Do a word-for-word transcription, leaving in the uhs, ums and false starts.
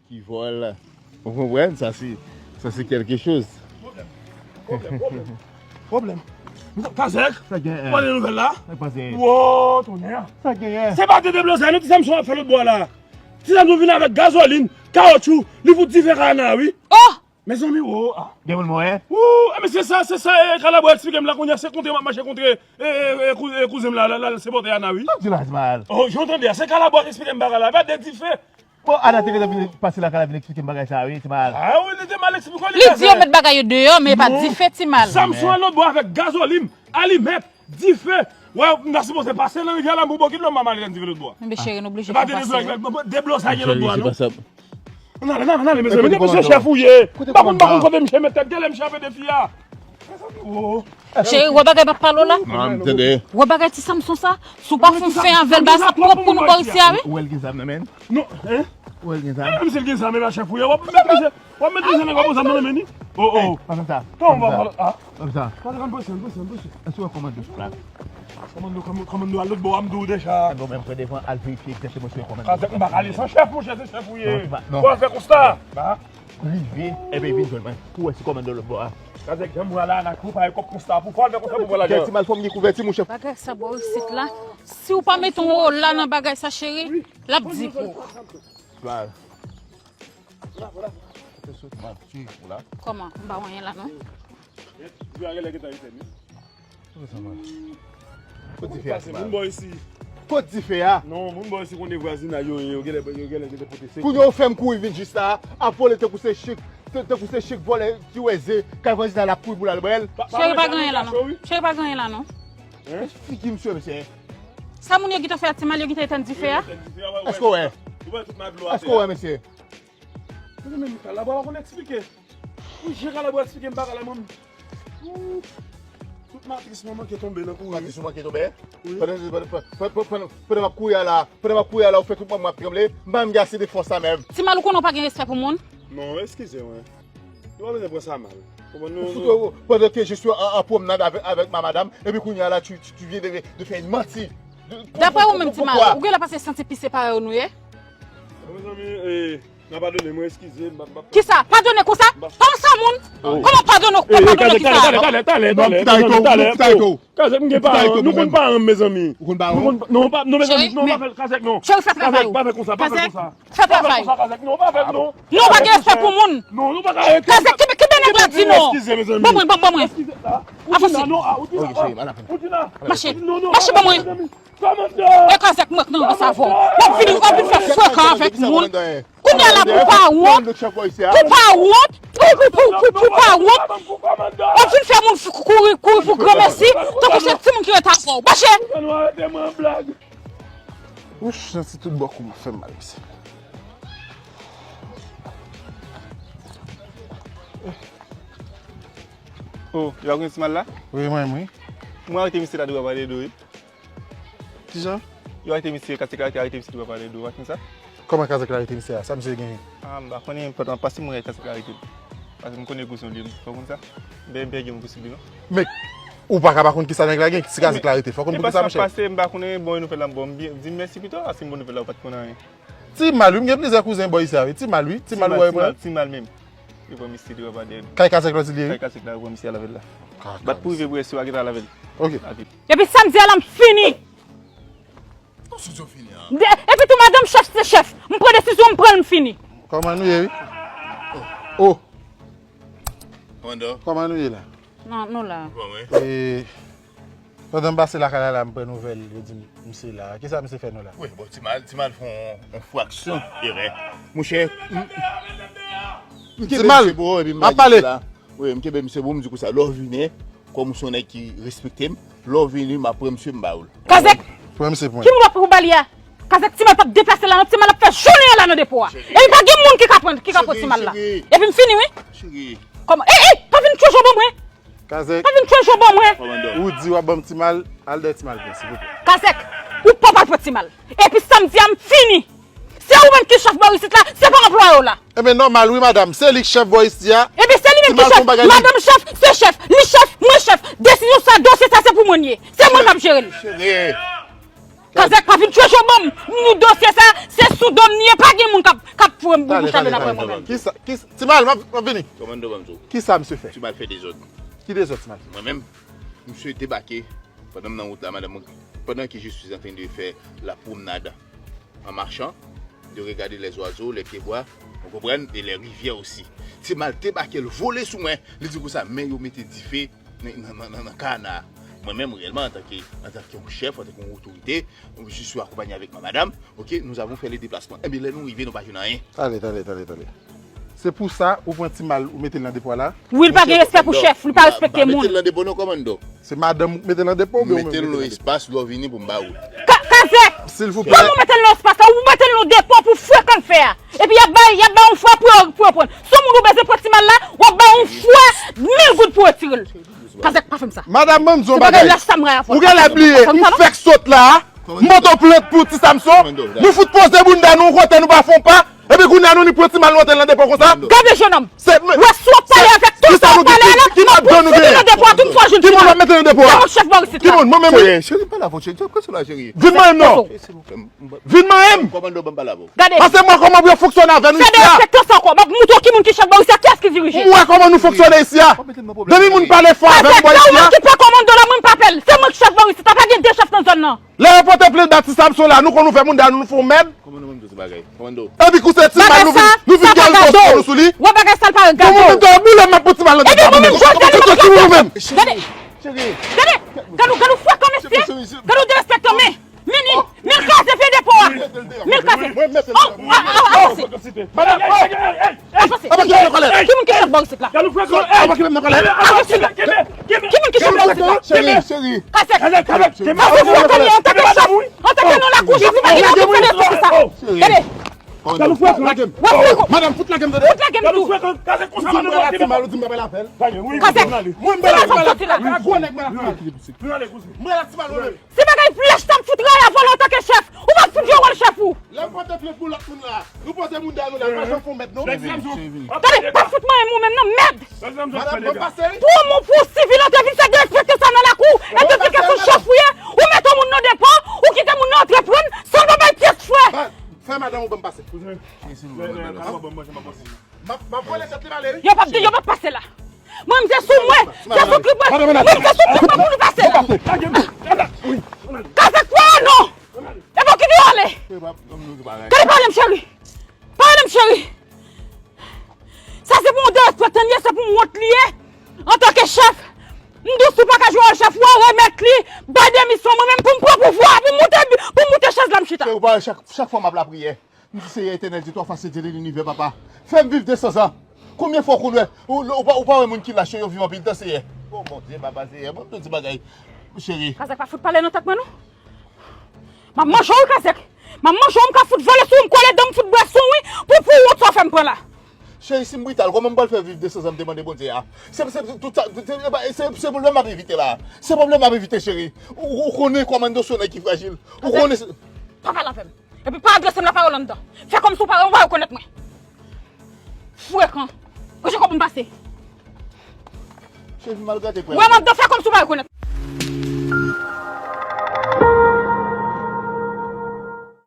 Ki vòl. Ou konprann? Sa se, sa se quelque chose. Pwoblèm, pwoblèm, pwoblèm. Kazèk, sa gen, eh, wale nouvèl la? Sa pase? Wo, tonnè. Sa gen, eh? Se pa de deblozay, non, ti Samson ap fè lòt bò la. Ti Samson vin avèk gazolin, kawotchou, li fout dife kay la, wi. Oh! Mezanmi, wo, ah. Gen moun mò, eh? Wou, eh, men se sa, se sa, eh, Kalabwa eksplike m la kounye a, se kontre m ap mache kontre, eh, eh, eh, kou-, eh, kouzen m la, la, la, se bòtè Ana, wi. Sa w di la, Ismaël? Oh, jan w tande a, se Kalabwa ki eksplike m bagay la, pa de dife. Bon, Ana te gentan vin pase lakay la vin eksplike m bagay sa a, wi, Timal. Ah wi, li te mal eksplike w, li di yo met bagay yo deyò, men e pa dife, Timal. Samson al lòtbò avèk gazolin, alimèt, dife. Wè, m ta sipoze pase nan rivyè la, m pou bò kit lò, m al jwenn dife lòtbò. Men cheri, n oblije fè pase. E pa de deblozay, deblozay gen lòtbò a, non? Cheri, se pa sa. Ann ale, ann ale, ann ale, mezanmi. Kote kòmandan? Chèf ou ye? Kote kòmandan? M pa konn, m pa konn kote misye met tèt. Gade misye ap ede fi a. Mezanmi, wo. Cheri, wè bagay p ap pale w la? Wè bagay ti Samson sa? Si w pa fè yon fen avè l, bagay sa pwòp pou nou bò isi a, wi. Ou wè l gen zam nan men l? Non, hein? Ou wè l gen zam? Ah, misye l gen zam, e pa chèf ou ye. W ap metrize, w ap metrize nèg w ap pran zam nan men li. Oh, oh. Pa fè sa. Kòman w pa pale? Ah. Pa fè sa. Pale, ann prese, ann prese, ann prese. Èske w wè kòmando sou plas? Kòmando, kòmando, kòmando a lòt bò a, m di w deja. Bon, men m pran devan, al verifye egzakteman si w wè kòmando. Kazèk, m pa ka ale san chèf, monchè, se chèf ou ye. Ou al fè konsta. Rive, enben vin jwenn mwen. Pou wè si kòmando lòt bò a. Kazèk, jan m wè la, n a kou pa kòb konsta pou fò al fè konsta pou pran lajan. Kèti mal fò m gen kouvèti, monchè. Bagay sa bò isit la. Si w pa mete yon wola nan bagay sa, cheri, l ap di pou ou. Mal. Kòman? M pa wè anyen la, non. Kote dife a, Timal? Moun bò isi. Kote dife a? Non, moun bò isi konnen vwazinay yo ye, yo genlè, yo genlè gentan pote sekou. Kounye a ou fè m kouri vin jis la, ap vole tankou se chik, tankou se chik vòlè ki wè ze, kay vwazinay la ap kouri pou l al ba l. Cheri, pa gen anyen la, non. Cheri, pa gen anyen la, non. Figi misye, mesye. Sa moun yo gentan fè a, Timal, yo gentan etenn dife a? Èske w wè? Èske w wè, mesye? Mezanmi, Kalabwa pa konn eksplike. Wi, jan Kalabwa eksplike m bagay la, mwen. Tout matris mwen manke tonbe nan kouri. Matris ou manke tonbe? Wi. Pandan, pandan, pandan, pandan, pandan m ap kouri a la, pandan m ap kouri a la, ou fè tout manm mwen ap tranble. M pa menm gen ase de fòs la menm. Timal, ou konnen w pa gen respè pou moun? Non, eskize mwen. Nou pa bezwen pran sa mal. Konprann nou? Ou fout wè, pendant que je suis en, en promenade avec, avec ma madame, epi kounye a la, tu, tu, tu viens de, de faire une menti. Daprè ou menm, Timal, ou genlè pa se santi pise parèy nou ye? Mezanmi, eh, N a padone mwen, eskize, m p ap, m p ap. Kisa? Padone konsa? Kòman sa moun? Kòman padone, padone kisa? Talè, talè, talè, talè, talè, talè. Kazèk, m gen paran, nou konn paran m, mezanmi. Ou konn paran w? Non, pa, non, mezanmi, non, pa fè l, Kazèk, non. Cheri, fè travay ou. Kazèk, pa fè konsa, pa fè konsa. Fè travay. Pa fè konsa, Kazèk, non, pa fè l, non. Non, pa gen respè pou moun. Non, nou pa ka rete. Kazèk, kite, kite nèg la di non. Eskize, mezanmi. Ban mwen, ban mwen. Eskize, ah, ou di la, non, ah, ou di la, ah, ou di la. Mache, mache, ban mwen. E Kazèk, mwen k nan rans avè w. W ap vin, w ap vin fè frekan avèk moun. Kounye a la pou w pa wont, pou w pa wont, pou, pou, pou, pou, pou w pa wont, w ap vin fè moun f-, kouri, kouri pou granmèsi, tankou se timoun ki ret avè w. Mache! Wouch, santi tout bò kou m ap fè m mal, mesye. Oh, yo ap gen ti mal la? Wi, mwen, wi. Mwen arete misye la, dwe pa pale de, wi. Kijan? Yo arete misye, Kazèk la arete misye, dwe pa pale de ou, pa konn sa? Kòman Kazèk la arete misye a? Sa misye genyen? Ah, m pa konnen, enpòtan, pase mwen Kazèk la arete l. Paske m konnen gwo zon li ye, fò w konn sa. M byen, m byen gen yon gwo sou li, non. Men, ou pa ka pa konn kisa nèg la gen, si Kazèk la arete, fò w konn pou kisa, monchè. Pase, m pa konnen, bon, nouvèl la, m bon, m byen, di m mèsi pito, paske m bon nouvèl la, ou pa t konn anyen. Ti mal, wi, m gen plizyè kouzen bò isi a, wi. Ti mal, wi. Ti mal, ou wè, ti mal, ti mal menm. Yo pran misye, dwe pa pale. Kay Kazèk la di li ye, wi. Kay Kazèk la, yo pran misye a lavel la. Bat pou rive pou wè si w a gentan lavel. Ok. Epi sa m di a la, m fini. Non, sou fini an. Epi tou, madanm chèf se chèf. M pran desizyon, m pran l, m fini. Kòman nou ye, wi? Oh. Kòmandan. Kòman nou ye la? Non, nou la. Bon, wi. E, pandan m pase lakay la, la, m pran nouvèl, yo di m, misye la. Kisa misye fè nou la? Wi, bon, ti mal, ti mal fè yon, yon fraksyon erè. Monchè, m, m kenbe misye bon, epi m pa di la. Wi, m kenbe misye bon, m di konsa, lè w vini, kòm ou se yon nèg ki respekte m, lè w vini, m ap pran misye, m ba ou l. Kazèk! Pran misye pou mwen. Ki moun w ap pou ba li a? Kazèk, ti mal p ap deplase la, non, ti mal ap fè jounen an la nan depo a. Epi pa gen moun ki ka pran, ki ka pran ti mal la. Epi m fini, wi. Cheri. Kòman? Ey, ey, pa vin tchwe jwon ban mwen. Kazèk. Pa vin tchwe jwon ban mwen. Ou di w ap ban m ti mal, al dèyè ti mal byen, silvouplè. Kazèk, ou p ap al pran ti mal. Epi sa m di a, m fini. Se ou menm ki chèf bò isit la, se pa anplwaye w la. Ebyen, nòmal, wi, madanm. Se li k chèf bò isi a. Ebyen, se li menm ki chèf. Madanm chèf, se chèf. Li chèf, mwen chèf. Desizyon sa, dosye sa, se pou mwen l ye. Se mwen k ap jere l. Cheri. Kazèk pa vin tchwe cho ban m. Nou dosye sa, se sou do m li ye, pa gen moun k ap, k ap foure m boubou chaden apre mwen menm. Kisa, kisa, Ti Mal, m ap, m ap vini. Kòmando ban m di w. Kisa misye fè? Ti Mal fè dezòd. Ki dezòd, Ti Mal? Mwen menm, misye debake pandan m nan wout la, madanm mwen, pendant que je suis en train de faire la promenade en marchant, de regarder les oiseaux, les pieds-bois, ou konprann, e les rivières aussi. Ti Mal debake, l vole sou mwen, li di konsa, men yo mete dife nan, nan, nan, nan, nan kana. Mwen menm, reyèlman, antanke, antanke yon chèf, antanke yon otorite, je suis accompagné avec ma madame, ok, nous avons fait le déplacement. Ebyen, lè nou rive, nou pa jwenn anyen. Tande, tande, tande, tande. Se pou sa ou pran Ti Mal, ou mete l nan depo a la? Wi, l pa gen respè pou chèf, li pa respekte moun. M pa mete l nan depo non, kòmando. Se madanm ou k mete l nan depo oubyen ou menm mete l nan depo? Mete l nan espas, lè w vini pou m ba ou. Ka-, Kazèk! Silvouplè. Kòman ou mete l nan espas la? Ou mete l nan depo pou frekan l fè a. Epi y ap bay, y ap bay yon frè pou yo, pou yo pran. Si yon moun ou bezwen pran Ti Mal la, w ap bay yon frè mil goud pou retire l. Kazèk, pa fè m sa. Madanm, ban m di w yon bagay. Ou genlè bliye, m fèk sot la, m pote w plent pou Ti Samson, nou fout poze bounda nou yon kote, nou pa fè yon pa, epi kounye a nou ni pran Ti Mal nou antre nan depo konsa. Gade jennonm, wè si w ap pale avèk tout sa w ap pale a la, m ap pran Ti Mal nan depo a tou m fò jwenn Ti Mal. Ki moun w ap mete nan depo a? Se mwen k chèf bò isit la. Ki moun? Mwen menm non. Cheri, cheri, pa la fò, cheri, kòso la, cheri. Vin manyen m non. Vin manyen m. Kòmando, ban m pale avè w. Gade. Paske mwen, kòman pou yo fonksyone avè nou isi a? Fè de respektan sa ankò. M ap moutre w ki moun ki chèf bò isi a, kiyès ki dirije. M wè kòman nou fonksyone isi a. Depi moun pale fò avè m bò isi a. Kazèk, lè w okipe kòmando la, mwen m pa pè l. Se mwen ki chèf bò isi a, pa gen de chèf nan zòn nan. Lè yo pote plent ba Ti Samson la, nou konn ouvè moun dèyè nou, nou fè yon mèd. Kòmando, ban m di w ti bagay. Kòmando. Epi kou se Ti Mal nou vin, nou vin gade sou nou sou li. Wè bagay sa l pa gade w. Mwen menm, mwen menm, mwen ap pran Ti Mal nan depo a mwen menm. Ti Mal, mwen menm. Gade. Cheri. Gade. Gade w, gade w frekan mesye. Gade w derespektan men. Men li, men l kraze pye depo a. Men l kraze. Oh, ah, ah, ah, se. Madanm, oh. Avanse. Ki moun ki chèf bò isit la? Avanse. Ki moun ki chèf bò isit la? Cheri, cheri. Kazèk. Kazèk, frekan li, antanke chèf, antanke non lakou, chèf, ou pa gen pou fè de sa. Gade. Madanm, fout lage m. Madanm, fout lage m tande. Fout lage m tou. Kazèk. Mwen la Ti Mal. Gwo nèg mwen la Ti Mal. Mwen la Ti Mal mwen menm. Se bagay flèch t ap fout ray a vòlè antanke chèf. Ou pa fout jwe wòl chèf ou. Lè m pote plent pou lòt moun la, nou poze moun dèyè nou la, nou pa janm fè yon mèd non. Tande, pa fout manyen m ou menm non, mèd. Madanm, ban m pase wi. Pou yon moun, pou yon sivil antre vin fè derespektan sa nan lakou, e di w di ke se chèf ou ye, ou mete yon moun nan depo, ou kite moun nan antreprann, san l pa bay pyès frè. Fè madanm ou ban m pase. M ap, m ap vole tèt li pale wi. Yo p ap, yo p ap pase la. Mwen, m se sou mwen. Jezikri mwen. Mwen, m se sou tout moun pou nou pase la. Kazèk fwa non. E bon, ki nou ale? Gade pale m cheri. Pale m cheri. Sa se pou yon derespektan li ye, se pou yon wont li ye. Antanke chèf, m di w si w pa ka jwe wòl chèf ou a, remèt li, bay demisyon mwen menm pou m pran pouvwa, pou m moute, pou m moute chèz la m chita. Cheri, ou pa wè chak, chak fwa m ap lapriyè. M di, Seyè Etènèl Dye, twa fwa Sentè de linivè, Papa, fè m viv de san zan. Konbyen fwa w konn wè, ou, ou, ou pa, ou pa wè moun ki lach yo, yo viv anpil tan, Seyè? O Bondye, Papa, Seyè, mwen, m te di bagay, cheri. Kazèk pa fout pale nan tèt mwen, non. M ap manje w, wi, Kazèk. M ap manje w, m ka fout vole sou ou, m kole dan, m fout bwè sou ou, wi, pou, pou wont sa w fè m pran la. Cheri, si m brital, kòman m pral fè viv de san zan m te mande Bondye a? Se, se, tout sa, se, se, se, se pwoblèm m ap evite la. Se pwoblèm m ap evite, cheri. Ou, ou konnen kòmando se yon nèg ki frajil. Ou konnen se. Pa pale avè m. Epi pa adrese m lapawòl anndan. Fè kòmsi w pa, w pa rekonèt mwen. Frekan. Kote kòb m pase? Cheri, m al gade prè. Wè, m ap di w fè kòmsi w pa rekonèt.